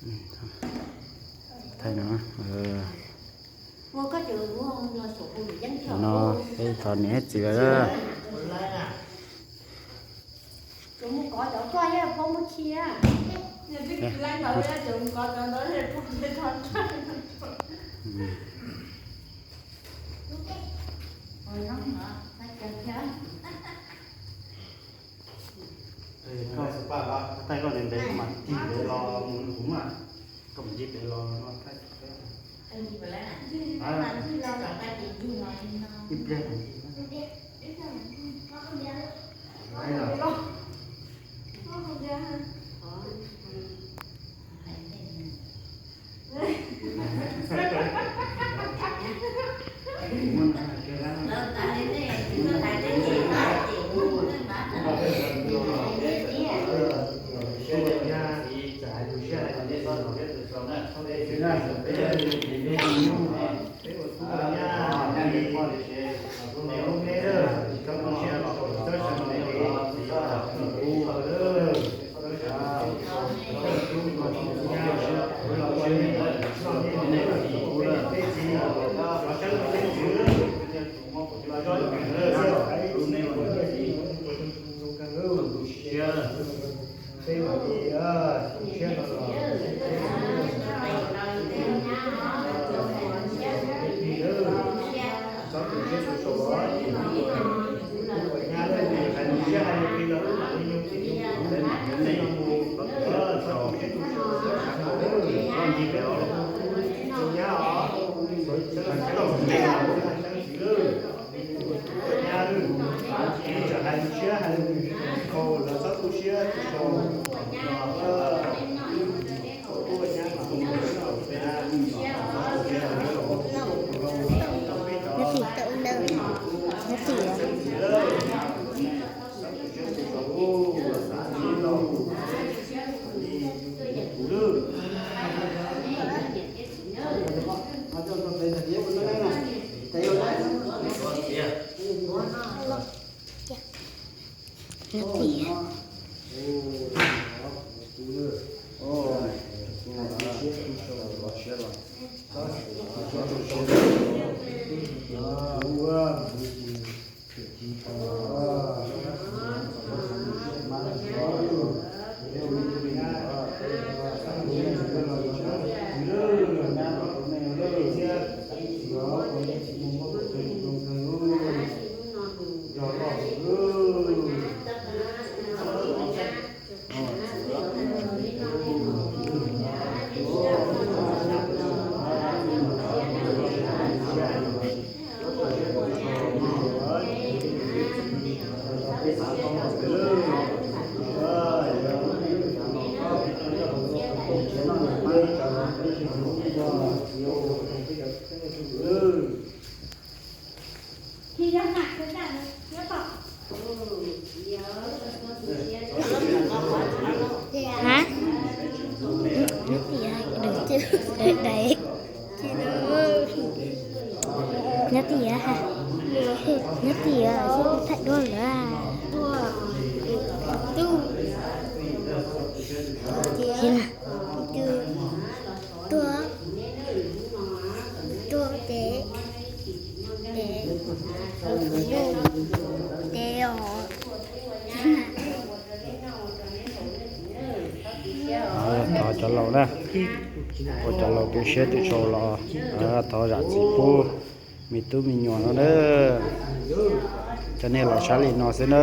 Thaij no, no peb thov niam txiv lawm. Koj, thaij koj ntev ntev koj mam tig ntev los mus kuv mas, koj mus ncig pem los no thaij. Ib pliag mas ncig. Nyob tim tau na, nyob tim. Nyob tim. Hab, nyob tias, nyob tias, nyob tias, thaij duab lawm. Tuaj, tuaj pem, pem, pem os. Thov cov laus na, ua cov laus tu siab tu sau los thov zam txim pub me tub me nyuam no na. Cov nej los sab li no xwb na.